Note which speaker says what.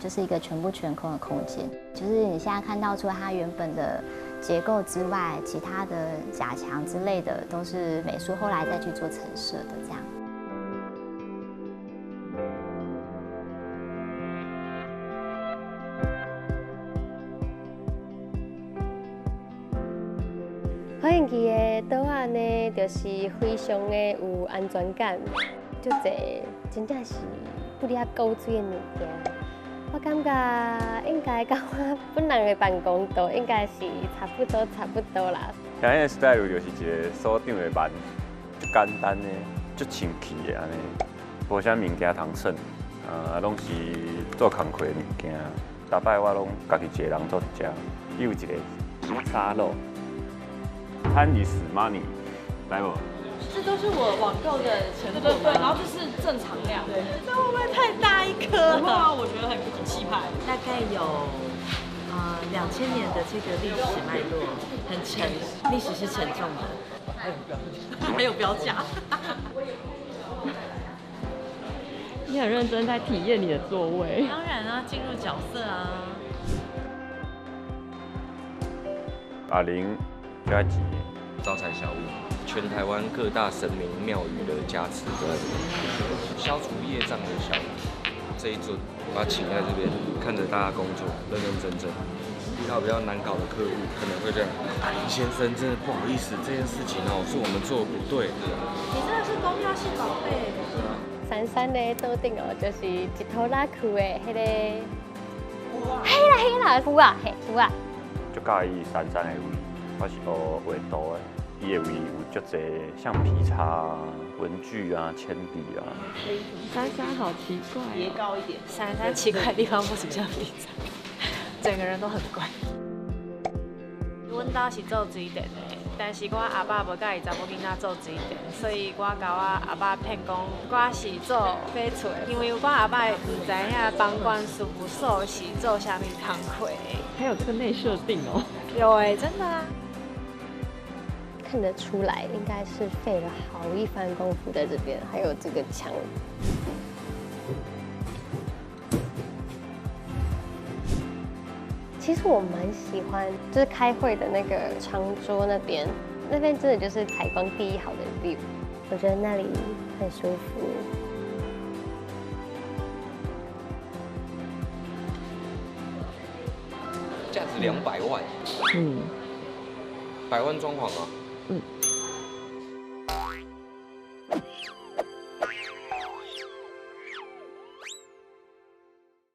Speaker 1: 就是一个全部全空的空间。就是你现在看到除了它原本的结构之外，其他的假墙之类的都是美术后来再去做陈设的这样。
Speaker 2: 发现去的桌仔呢，就是非常的有安全感，足济真正是不离仔古锥的物件。我感觉应该佮我本人的办公桌应该是差不多差不多啦。
Speaker 3: 听彼个 style 就是一个所长的万，足简单的，足清气的按呢，无啥物件通耍，啊，拢是做工课的物件。逐摆我拢家己一个人坐伫遮，伊有一个沙漏。Time is money，来无？
Speaker 4: 這都是我網購的成果。對對對，然後這是正常量。對，
Speaker 5: 這會不會太大一顆啊？
Speaker 4: 我覺得很氣派。
Speaker 5: 大概有2000年的這個歷史脈絡，很沉，歷史是沉重的。
Speaker 4: 還有標價。
Speaker 6: 你很認真在體驗你的座位。
Speaker 5: 當然啊，進入角色啊。
Speaker 3: 阿玲最愛錢。
Speaker 7: 招財小物，全台灣各大神明廟宇的加持都在這邊，消除業障的小物，這一尊，把它請在這邊，看着大家工作，認認真真。遇到比較難搞的客戶，可能會這樣，啊，林先生，真的不好意思，這件事情哦，是我們做的不對。
Speaker 5: 你真的是公廟系寶貝。
Speaker 2: 珊珊的桌頂哦，就是一拖拉庫的彼個，嘿啦嘿啦，有啊嘿有啊。
Speaker 3: 足佮意珊珊的位，我是學畫圖的，伊的位有足濟橡皮擦啊、文具啊、鉛筆啊。
Speaker 6: 珊珊好奇怪，
Speaker 4: 疊高一點。
Speaker 5: 珊珊奇怪的地方不止橡皮擦，整個人都很怪。
Speaker 8: 阮兜是做水電的，但是我阿爸無佮意查某囡仔做水電，所以我共我阿爸騙講我是做翡翠，因為我阿爸毋知影房管事務所是做啥物工課的。
Speaker 6: 還有這個內設定哦。
Speaker 8: 有哎，真的啊。
Speaker 2: 看得出來，應該是費了好一番功夫在這邊，還有這個牆。其實我蠻喜歡，就是開會的那個長桌那邊，那邊真的就是採光第一好的 view，我覺得那裡很舒服。
Speaker 7: 價值200萬，百萬裝潢啊，